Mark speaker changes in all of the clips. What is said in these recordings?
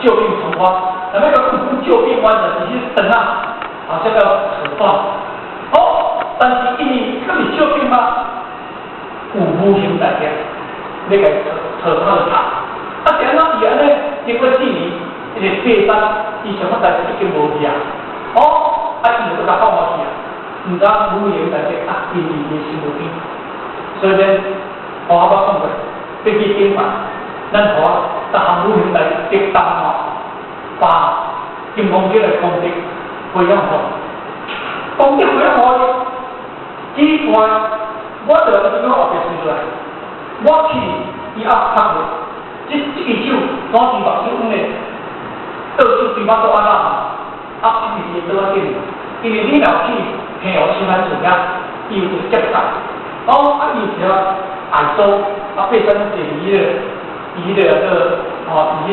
Speaker 1: 救命曇花，那欲講救命丸就是長啊，啊，這叫扯斷。好，但是因為閣是救命嗎？有無形大德，你共扯扯斷就啊，是按怎伊按呢？經過4年，伊個爬山，伊什麼代誌已經無去啊。哦，啊，伊就閣共放落去啊。毋知無形大德啊，因為伊的心無邊，所以呢，我捌講過，欲去頂拜，咱予逐項無形大德當吼，把金剛經的功德回向予，功德回向予伊，奇怪，我就來講後壁推出來，我去伊壓拍落，這這支手左邊目睭阮的，倒手對腹肚按怎？啊，拍佇伊的肚仔頂，因為你若去平湖新安村遐，伊有一個結界，哦，啊，伊有一條矮舟，啊，爬山坐佇彼個，佇彼個叫做，哦，佇彼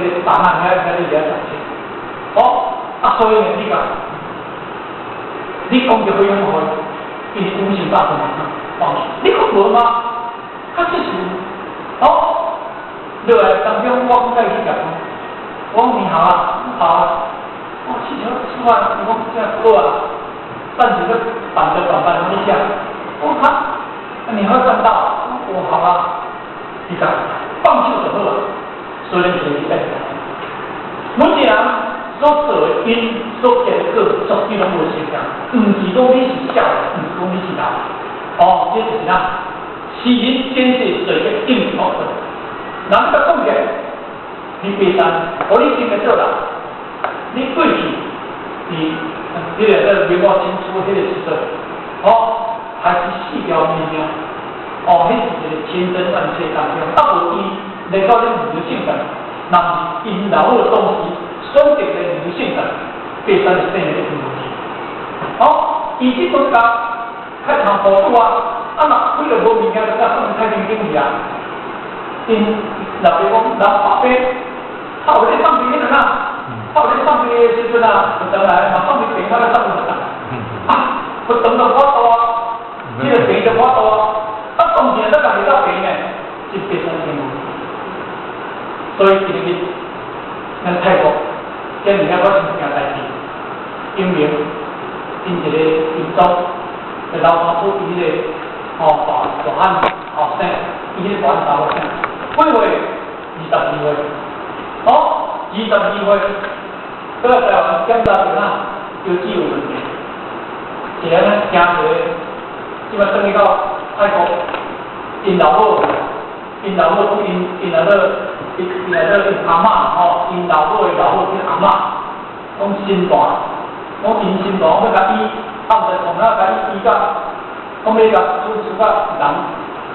Speaker 1: 個檔案遐遐咧遐賺錢，哦，啊，所以呢，你講，你講著回向予伊，伊是無形大德嘛，放棄，你講無嗎？確實是，哦，落來當中我講甲伊去食飯，我講你好啊，好啊，我吃吃飯，伊講這好啊，但是閣板著板板你食，我講，你好賺到，我好啊，伊講放手就好啊，所以咱就是去每一個人所做的因，所結的果，絕對攏無相仝，毋是講你是痟，毋是講你是老，哦，這就是啥？世人見世做個應報的，人甲講起來，你爬山，予你先來做人，你過去佇彼個在民國清初彼個時陣，哦，還是四條命命，哦，彼是一個千真萬確當中，啊無伊來到恁劉姓的，若毋是𪜶老母當時選擇的劉姓的，爬山的生命一定無去。哦，伊這陣甲較長糊塗啊，啊若為了無物件，就甲放太平頂去啊。𪜶老爸講，老爸爸，啊有咧放兵的啊，啊有咧放兵的時陣啊，就轉來嘛放兵平，我咧放佛堂，啊，佛堂就無法度啊，這個平就無法度啊，啊當時咱家己鬥平的，這爬山已經無。所以今日咱泰國今年發生一件代誌，英明𪜶一個𪜶祖的老媽子，伊彼個吼大大漢後生，伊彼個大漢查某囝，幾歲？22歲。哦，22歲，閣來台灣檢查著哪，腰子有問題，一個呢行一個，這擺轉去到泰國，𪜶老母，𪜶老母講𪜶𪜶阿做，𪜶𪜶阿做𪜶阿嬤吼，𪜶老母的老母叫阿嬤，講心大，講𪜶心大，欲共醫，啊毋知從哪共醫醫到，講欲共出出到人，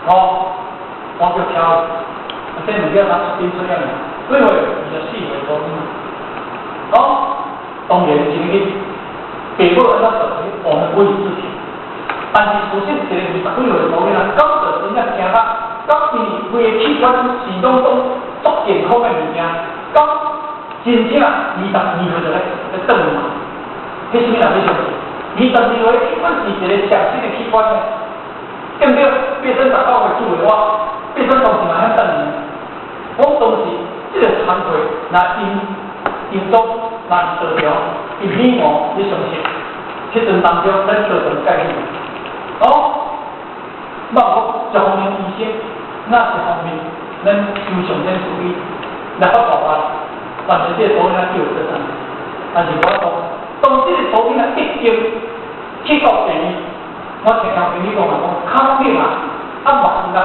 Speaker 1: 吼，我叫超，啊這物件哪出邊出了呢？幾歲？24歲左右。哦，當然一個爸母按怎做，我們不予置評。但是事實一個20幾歲的查某囡仔，敢就真正驚到，敢伊規個器官是攏總足健康的物件，敢真正22歲就來來轉嘛？彼啥物人欲相信？22歲的器官是一個嶄新的器官呢，對毋對？變成19歲做的我，變成當時嘛遐等呢。我當時這個慚愧，若𪜶𪜶祖若是道場，𪜶希望你相信，彼陣當中咱道場介入。哦，莫講一方面醫生，那一方面咱求上天慈悲來發大願，但是這個查某囡仔救會轉。但是我講，當這個查某囡仔已經去到病院，我聽聽朋友講啊，講較冷啊，啊目睭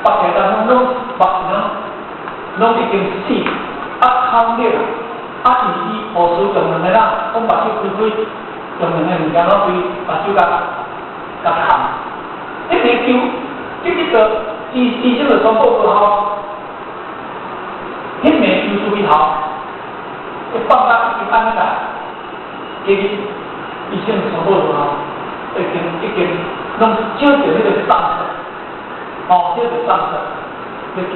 Speaker 1: 目睭當中攏目睭攏已經死，啊較冷啊，啊伊伊護士用兩個啦，講目睭開開，用兩个物件攏對目睭共共含，彼個救，這個醫醫生就宣布過後，彼暝救出去後，伊放到已經按呢啦，其實醫生宣布過後，已經已經攏少著彼個喪失，哦，少著喪失，咧救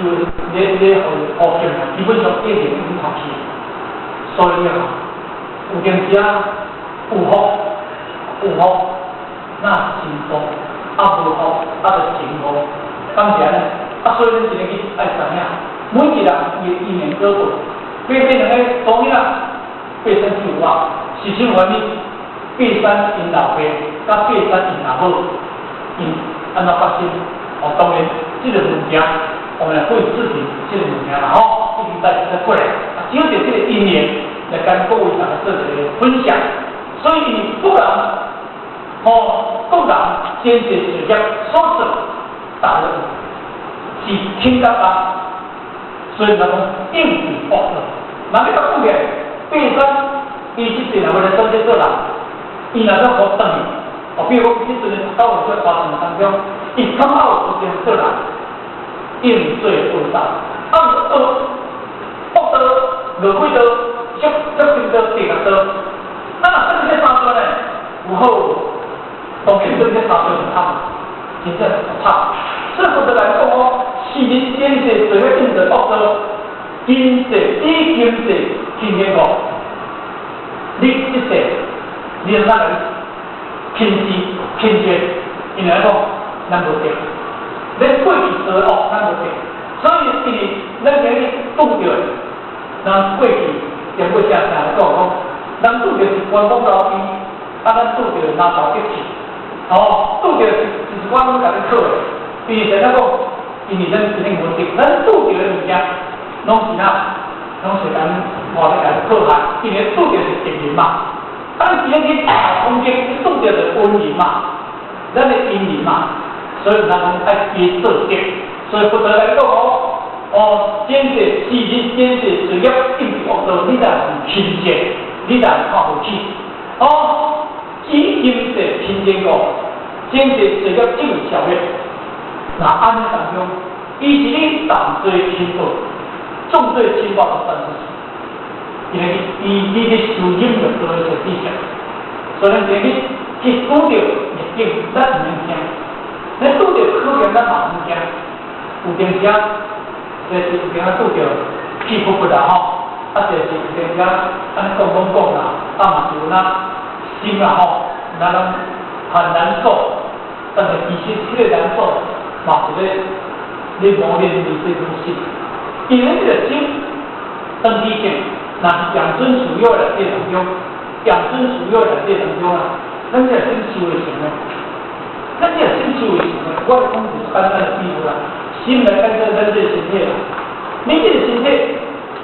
Speaker 1: 咧咧予伊呼吸，基本上已經已經脫去，所以啊，有陣時啊，有福有福，那是真福；啊無福，啊就情禍。敢是按呢？啊，所以咱一個去愛知影，每一人伊的因緣果報，爬爬兩个當然啦，爬山是有啊，是啥原因？爬山𪜶老爸，佮爬山𪜶阿母，𪜶按怎發生？哦，當然，這个物件，我們來會視頻這个物件啦吼，已經帶這過來，啊，只有這個因緣來跟各位大家做一個分享。所以，不管哦，各人前世罪業所做，大家是輕甲重，所以咱講應對惡道。那你講起來，爬山，伊這世若欲來轉世做人，伊若閣予轉去，哦，比如講這陣19歲過程當中，伊較有時間做人，應做惡道，啊，惡惡道、餓鬼道、畜畜生道、地獄道，啊，若轉這三道呢，有好無？當然轉這三道就慘，真正慘。所以佛陀來講哦，是人前世做欲應對惡道，今世以今世輕言講，你這世你按怎來輕視輕賤？因為來講，咱無得，咱過去做的惡，咱無得，所以因為咱今日拄著的，咱過去經過正正來講講，咱拄著是關公高低，啊，咱拄著拿刀激氣，哦，拄著是是我攏共你考的，因為怎樣講？因為咱一定無得，咱拄著的物件，攏是哪，攏是咱外咧共你迫害，因為拄著是敵人嘛。啊，你今日去攻擊，你拄著是恩人嘛，咱的恩人嘛，所以咱講愛加做德。所以佛陀來講哦，哦，前世是人前世罪業應對惡道，你若是輕賤，你若是看無起，哦，以今世輕賤過，前世罪業正消滅。那按呢當中，伊是你重罪輕報，重罪輕報的算是，因為伊你咧修忍辱道的知識，所以咱今日去拄著逆境，咱毋免驚；咱拄著考驗，咱嘛毋免驚。有陣時啊，就是有陣時拄著氣噗噗啦吼，啊，就是有陣時啊，按呢講講講啦，啊嘛是有那心啦吼，那攏很難受，但是其實這個難受嘛是咧咧磨練你這種心，因為這個心，當以前若是養尊處優的內當中，養尊處優的內當中啊，咱這個心修會成的，咱這個心修會成的，我講就是簡單的比喻啦，心來變做咱這個身體啦，你這個身體，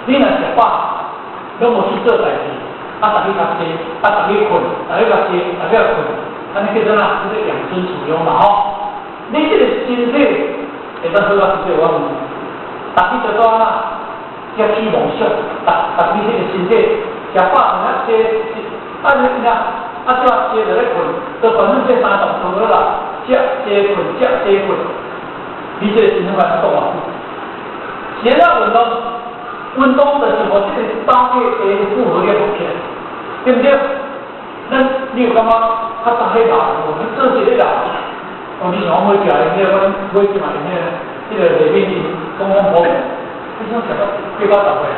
Speaker 1: 你若食飽，攏無去做代誌，啊，逐日較濟，啊，逐日睏，逐日較濟，逐日睏，按呢叫做啥？叫做養尊處優嘛吼。你這個身體會當好到這個我問你，逐日就怎啊？攝取夢想，逐逐日彼個身體食飽就遐濟，啊你啊，啊怎濟就咧睏，就反正這三動做好啦，食濟睏，食濟睏，你這個身體會當動偌久？先啊運動，運動就是予這個膽體的負荷量起來，對毋對？咱你有感覺較早彼老無？你做一個老，哦，你想講買食的，那個阮買食嘛，那個這個內面講講無，你想食到八九十歲啊？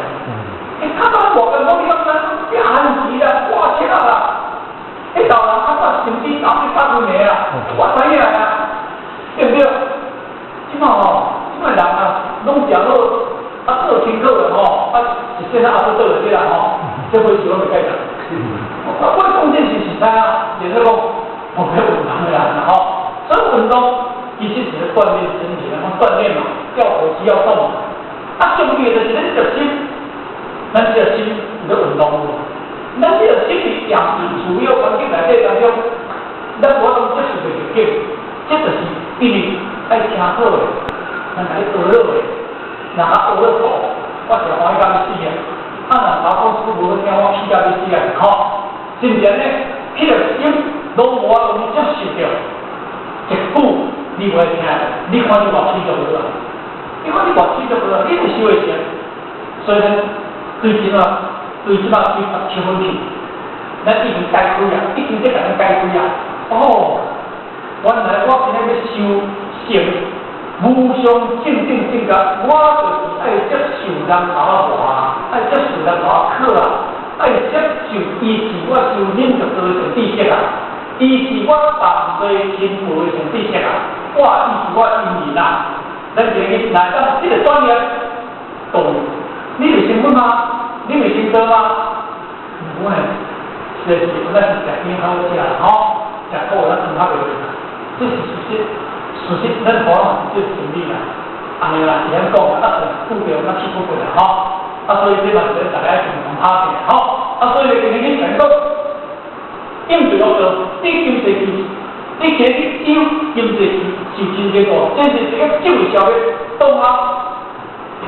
Speaker 1: 欸，較早無共講，你感覺拼番薯啦，掛車啦，彼老人較早甚至90、100歲啊，我知影啊，對毋對？這擺吼，這擺人啊，攏食好，啊做清楚了吼，啊一身啊阿不倒的這人吼，這尾是攏袂解決。我講這是實在啊，就是講，哦，欲運動的人啦吼，所以運動其實是咧鍛鍊身體，講鍛鍊嘛，要火氣要動嘛。啊，重點就是咱這個心，咱這個心有咧運動無？咱這個心佇養尊處優環境內底當中，咱無法度接受袂逆境，這就是因為愛聽好的，咱共你學落的，若較學落錯，我誠歡喜共你死啊！啊，若老公師無好聽，我氣甲欲死啊！吼，是毋是按呢？彼個心攏無法度接受著，一句你無愛聽，你看你偌氣就無啦，你看你偌氣就無啦，你有修會成？所以咱對這啊，對這擺對十七分去，咱已經解開啊，已經這共咱解開啊。哦，原來我今仔欲修成無上正等正覺，我就是愛接受人共我話，愛接受人共我考啊，愛接受伊是我修忍辱道的上知識啊，伊是我重罪輕報的上知識啊，我伊是我恩人啊。咱今日來到這個專業，道理。你有成本嗎？你有成道嗎？毋呢，實在是咱是食邊好食吼，食苦咱湯較袂去啦。這是事實，事實咱可能是這個真理啦。按呢啦，是按講，啊，拄著咱去不過啦吼。啊，所以這嘛是大家共同拍拼吼。啊，所以今日講，應對惡道，你經濟去，你今日有經濟去受真濟苦，這是一個就消滅，當下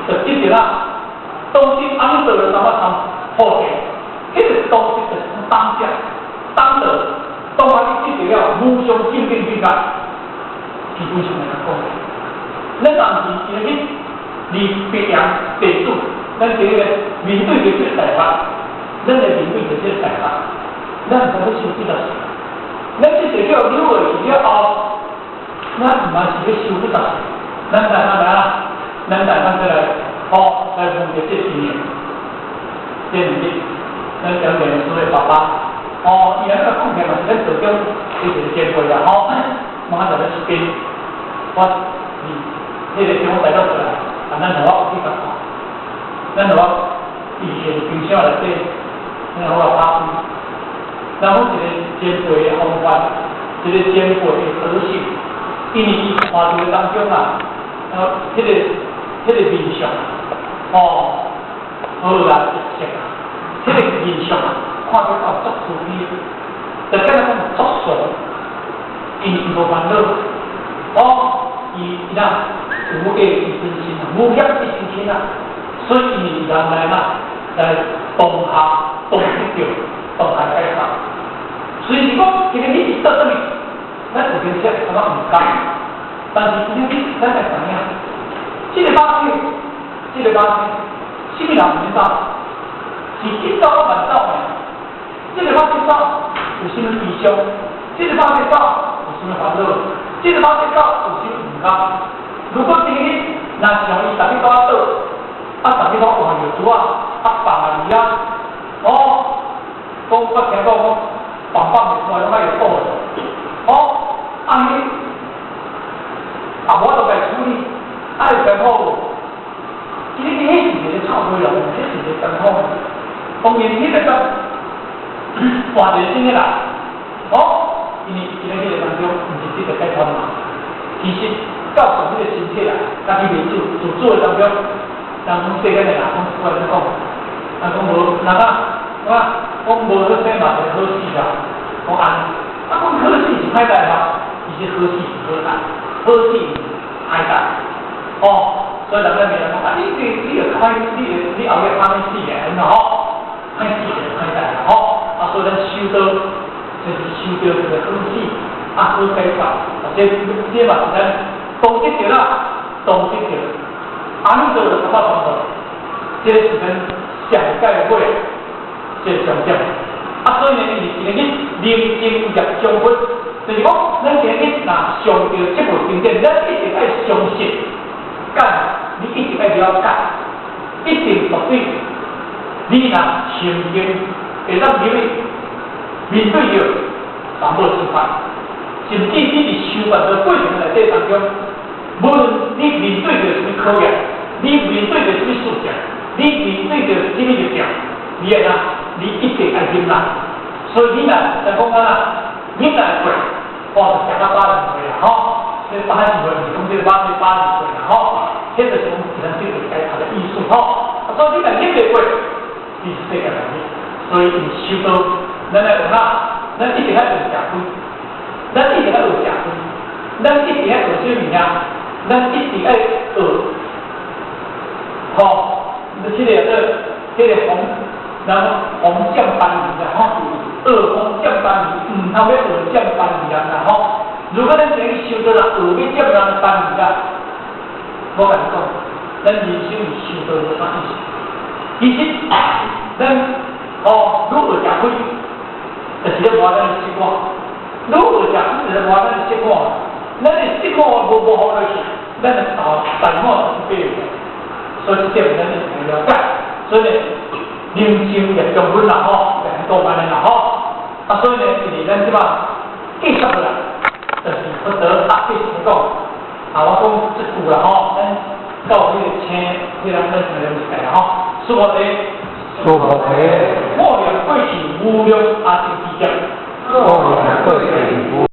Speaker 1: 就得著啦。當時安尼做了三百三破地，彼個當時就是當下，當道，當下你得著了無上正等正覺，基本上來講，咱若毋是今日離別人地主，咱今日面對著這個大法，咱來面對著這個大法，咱毋知欲修幾若世。咱這世叫扭落去了後，咱毋嘛是欲修幾若世。咱來咱來啊，咱來咱再來，哦，來問著這經驗，這毋是咱講蓮師的爸爸，哦，伊安尼講起來嘛是咱道中的一個前輩啦，吼，我在咧這邊，我佇彼個中央大陸過來，啊，咱予我去共看，咱予我以前冰箱內底，咱予我拍開，然後一個前輩的風範，一個前輩的德性，因為伊看著當中啊，彼個面相，哦，好啦，特色啊，彼個面相啊，看起來足慈悲，就敢若講足順，因為伊無煩惱，哦，伊伊哪無愛一身輕啊，無厭一身輕啊，所以伊人來嘛來當下當得著，當下解脫。雖是講今日你是倒轉去，咱有陣時感覺毋甘，但是今日咱會知影，這個肉體，這個肉體，啥物人毋免走？是緊走抑慢走呢？這個肉體走有啥物悲傷？這個肉體走有啥物煩惱？這個肉體走有啥物毋甘？如果今日若像伊逐日都仔倒，啊，逐日攏換藥珠仔，啊，放啊離啊，哦，講我聽講講放放袂出來，攏愛用倒的，哦，按呢，啊，無法度共伊處理，啊會艱苦無？其實彼是一個臭雞籠，彼是一個艱苦。當然，彼個當換一個新的人，哦，因為伊佇彼個當中，毋是得著解脫嘛。其實到時彼個身體啊，家己袂主自主的當中，人講世間的人講出來講，人講無人啊，我講無好生嘛是好死啦，講按呢，啊講好死是歹代嗎？其實好死是好代，好死是歹代，哦，所以人咱罵人講啊，你會歹，你後日歹死的，按怎吼？歹死是歹代啦吼，啊，所以咱修道就是修著一個好死，啊好解脫，啊這嘛是咱當得著啦，當得著，按呢做就感覺通道，這個是咱上界尾這個重點。啊，所以呢，伊是今日寧靜業障佛，就是講，咱今日若上著這部經典，咱一定愛相信，干，你一定愛了解，一定絕對，你若心經會當入去面對著煩惱失敗，甚至你佇修辦的過程內底當中，無論你面對著啥物考驗，你面對著啥物事情，你面對著啥物逆境，你會怎？你一定愛忍耐。所以你若就講啊，忍耐過，我就食到80歲啦吼。這80歲毋是講這個80歲啦吼，這就是講一人這個解脫的意思吼。啊，所以你若忍袂過，你是世界萬物。所以伊修道，咱愛學哪？咱一定愛學食虧，咱一定愛學食虧，咱一定愛學啥物件？咱一定愛學，吼，這個叫這個紅，然後紅醬斑魚啦吼，學紅醬斑魚，毋通欲學醬斑魚啦吼。如果咱今日修道啦，學欲醬人斑魚啦，我共你講，咱人生是修道無啥意思。其實，咱哦，愈學食虧，就是咧磨咱的習慣。愈學食虧，就是磨咱的習慣。咱的習慣無磨好落去，咱的大腦就是變。所以這點咱一定要了解。所以呢，人生業障佛啦吼，就講按呢啦吼。啊，所以呢，因為咱這擺繼續落來，就是佛陀啊，繼續講。啊，我講這句啦吼，咱到彼個請。這人咱來了解吼，娑婆。
Speaker 2: 娑婆。
Speaker 1: 破念過去無量阿僧祇劫。